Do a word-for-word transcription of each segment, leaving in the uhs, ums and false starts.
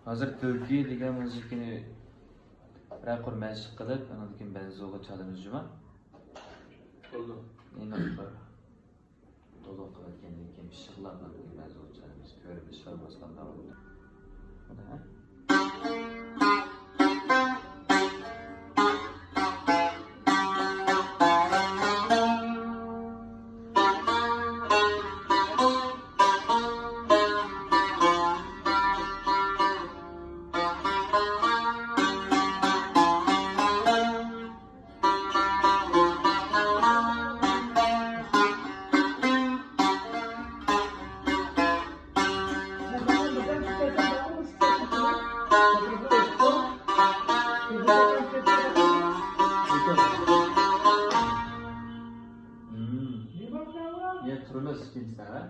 ھازىر تۈركىي دېگەن مۇزىكىنى بىرەر قۇر مەشىق قىلىپ، ئاندىن كېيىن بەنزۇغا چالىمىز جۇما. بولدى. ئېنىق بىر تولۇق قىلىۋەتكەندىن كېيىن پىششىقلاپ بەنزۇغا چالىمىز. كۆرۈپ ئىشقىلىپ باسقاندا بولدى. Hmm. Ya, turamiz ikkinchi safar.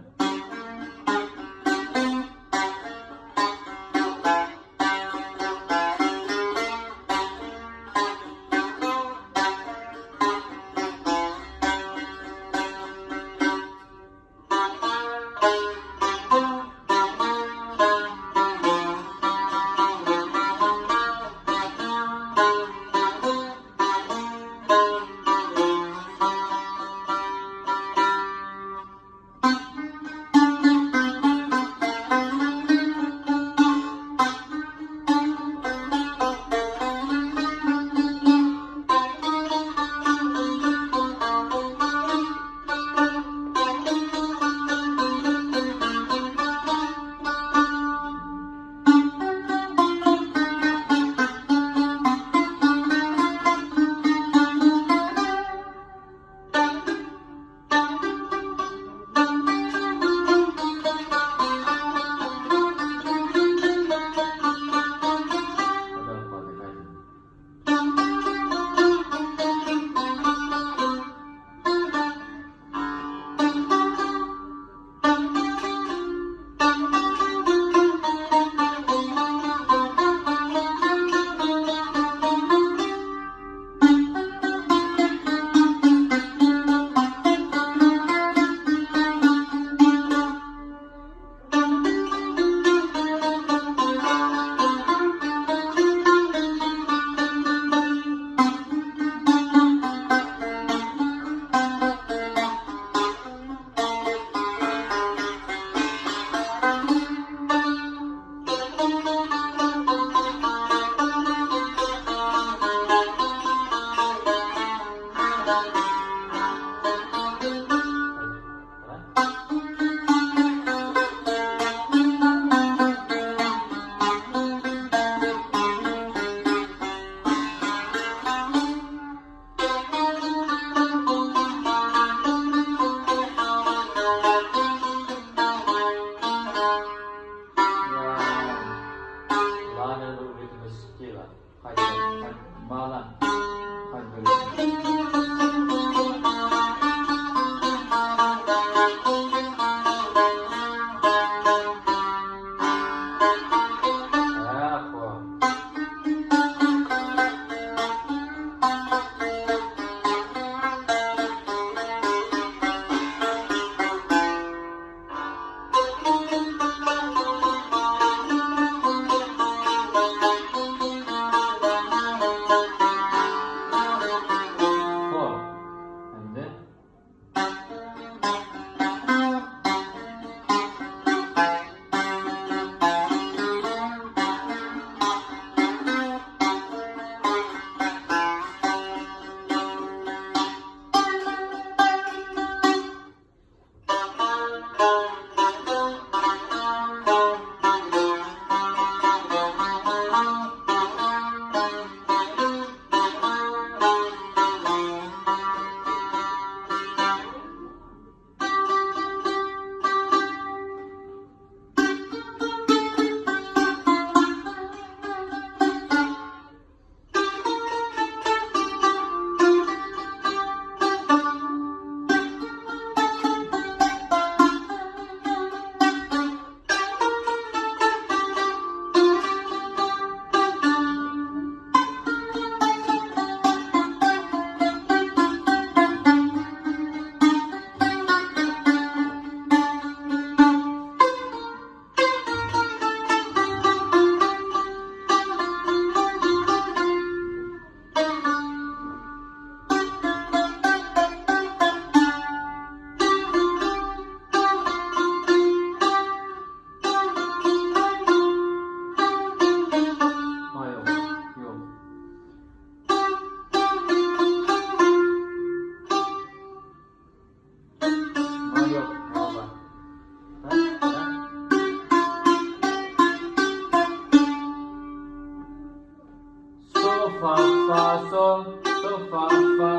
فا، سول، سول، فا، فا،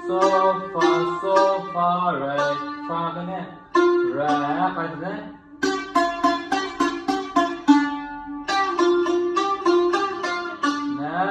سول، فا، سول، فا، رې. فا قېنى؟ رې، قايتىدىن. نە.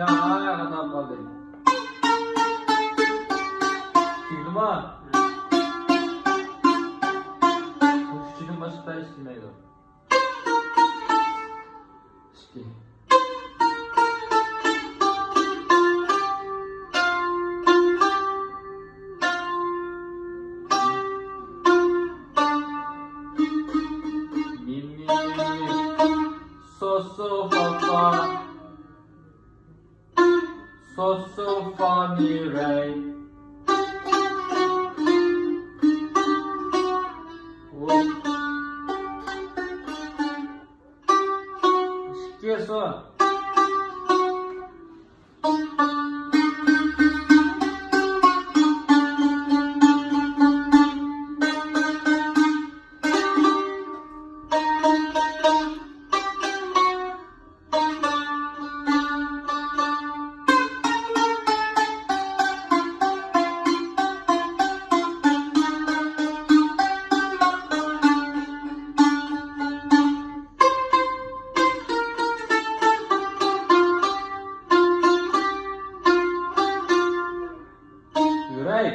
يا، خاتا قالدى. تۈگىدىما؟ ئۈچىدىن باشقا ئىشلىمەيدۇ. ئىككى. مىمى، سو، سو، فا، فا. سو، سو، فا، مى، رې. ئىككى سو. يۈرەي.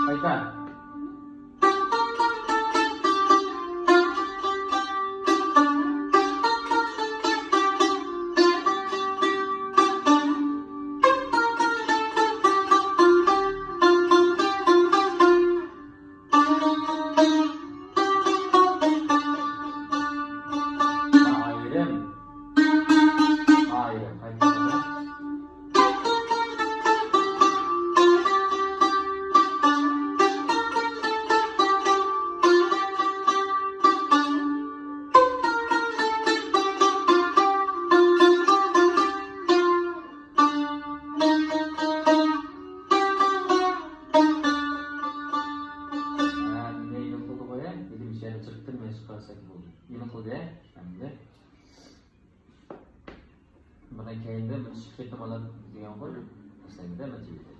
قايتا. ئايرىم. ئايرىم. قايتا. ھە، نېمە ئېلان قىلدى غۇ يا؟ دېدىم، شۇ يەردە چىقتىم، مەن چىقارساك بولدى. ئېلان قىلدى، ھە؟ ئەمدى. بۇنىڭ كەينىدە بىر ئىككى قېتىم ئالا دېگەن غۇ. ئەسلىدە مەن چېكىتتىم.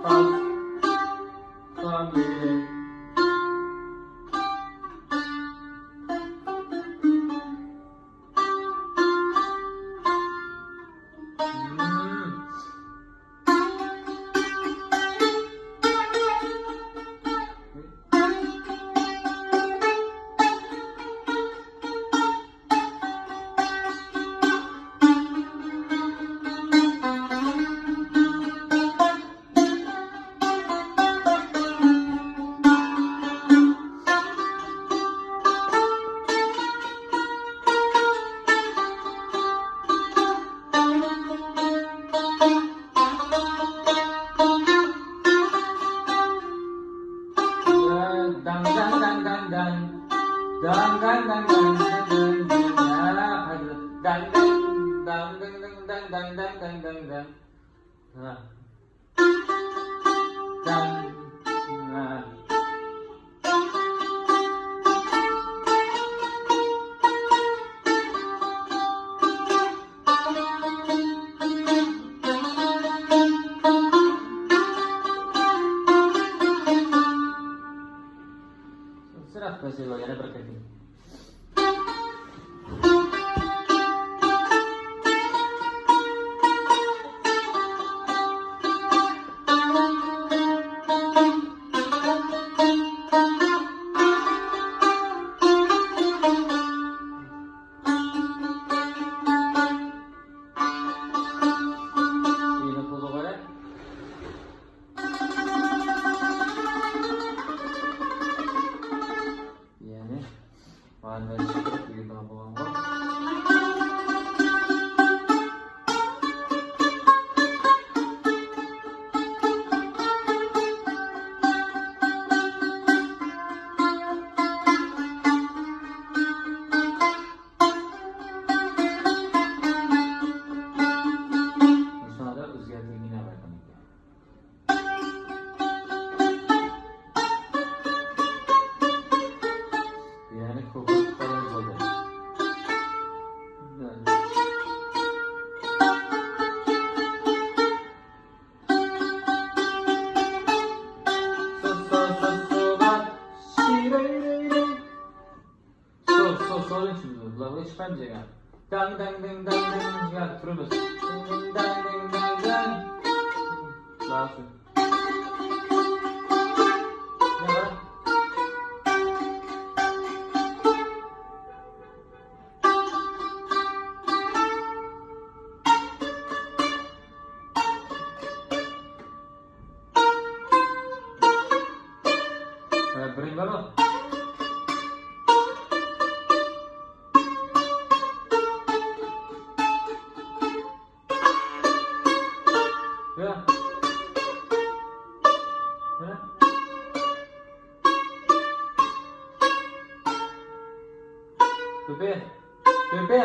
فا، فا، مي، ري. داڭ، داڭ، داڭ، داڭ، داڭ. داڭ، داڭ، داڭ، داڭ، داڭ، داڭ، داڭ. ھە، قايتىدىن. داڭ، داڭ، داڭ، داڭ. ھە. داڭ، ھە. سىراق بېسىلى يەنە بىر قېتىم. يەنى، مانا مەن چىقىپ بۈگۈن بىلەن بولغانغۇ. مۇشۇنىڭدا ئۆزگەرتىلگىنى بايقىدىم. يەنى كوكۇس قىلىپ بولدى. سو، سو، سو، سو، لا، شى، رەي، رەي، رەي. سو، سو، سودىن چۈشىدۇ. بۇلارغا ھېچقانداق جايغا. داڭ، داڭ، دىڭ، داڭ، دىڭ، دىڭ، يا، تۇرىمىز. دىڭ، دىڭ، داڭ، دىڭ، داڭ، داڭ. بۇلار شۇ. يا. ھە، بىرىنچى بارمۇ؟ يا. ھە؟ پېپى. پېپى.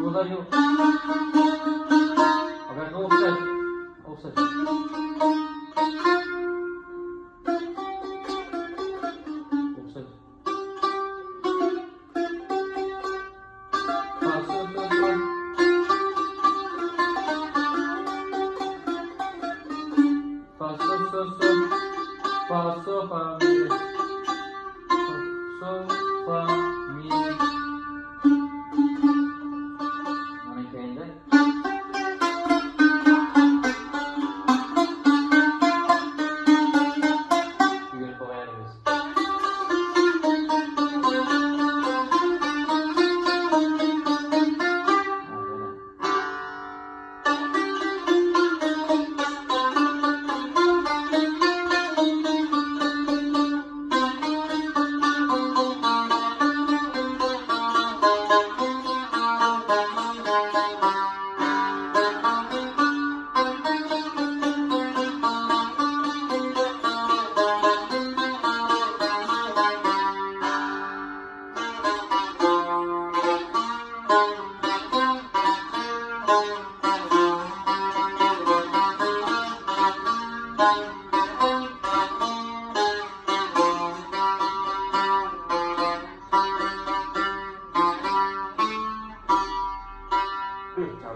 بۇلار يوق. ئاباقى ئوخشاش. ئوخشاش. ئوخشاش. فا، سو، سو، سو. فا، سو، سو، سو. فا، سو، فا، مى. سو، فا، مى. مانا كەينىدە.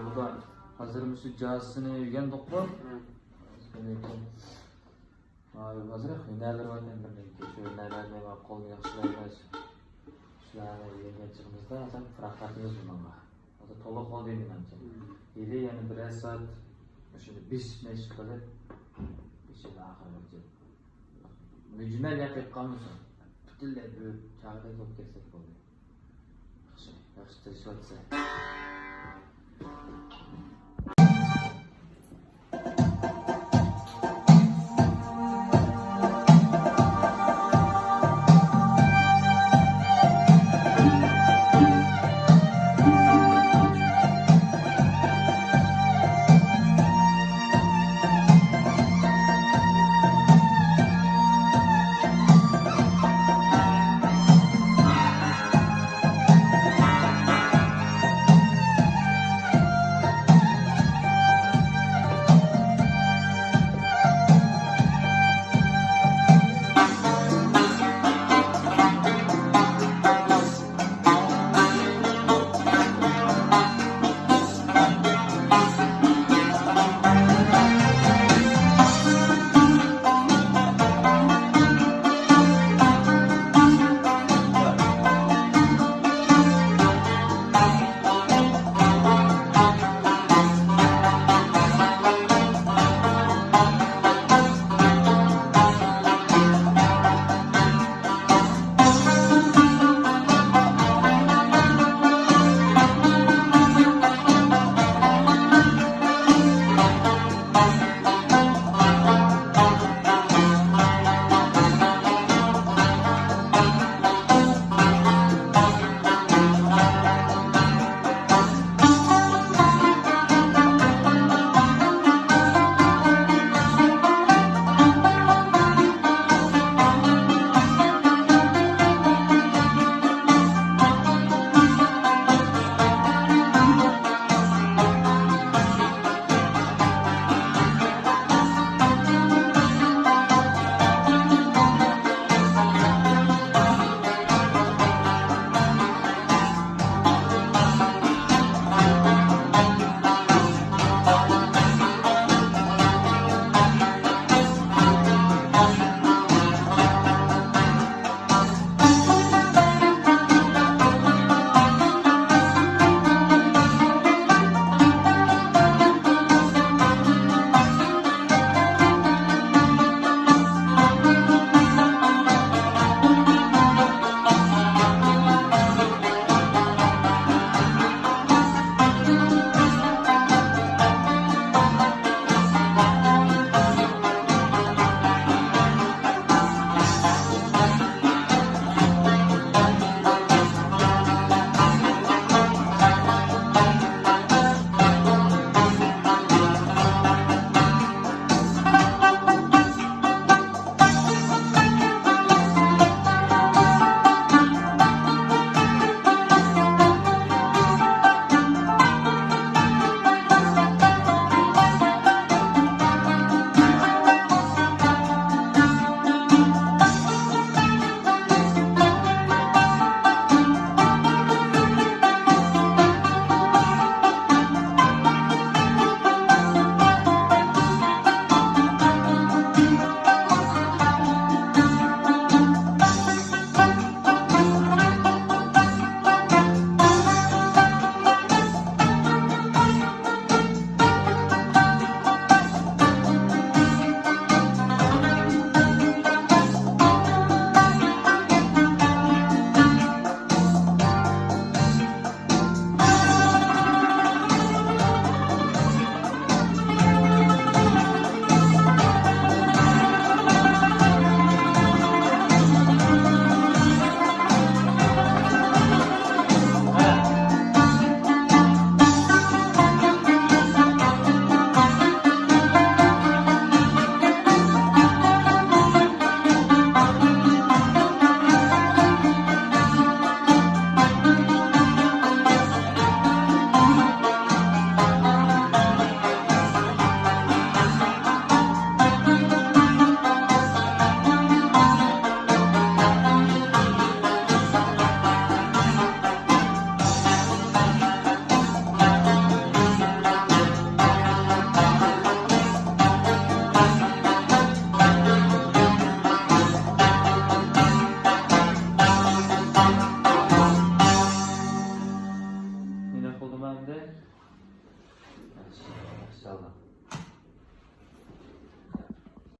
بۇدا ھازىر مۇشۇ جازىسىنى ئۆگەندۇققۇ. شۇنىڭ ئۈچۈن ھازىر ھۈنەرلىرى بار، بىرنىڭكى شۇ ھۈنەرلەرنى ۋە قولنى ياخشىلايمىز. شۇلارنى ئۆگەنگەن چېغىمىزدا ھازىر پۇراقاتىمىز بۇنىڭغا. ھازىر تولۇق بولدى مېنىڭچە. ھېلى يەنە بىرەر سائەت شۇنى بېسىپ مەشىق قىلىپ، بېشىدىن ئاخىرىغىچە مۈجمەل ياقىپ قالمىسۇن. پۈتۈنلەي بىر چاغدەك بولۇپ كەتسەك بولدى. ياخشى، ياخشى تىرىشىۋاتىسەن.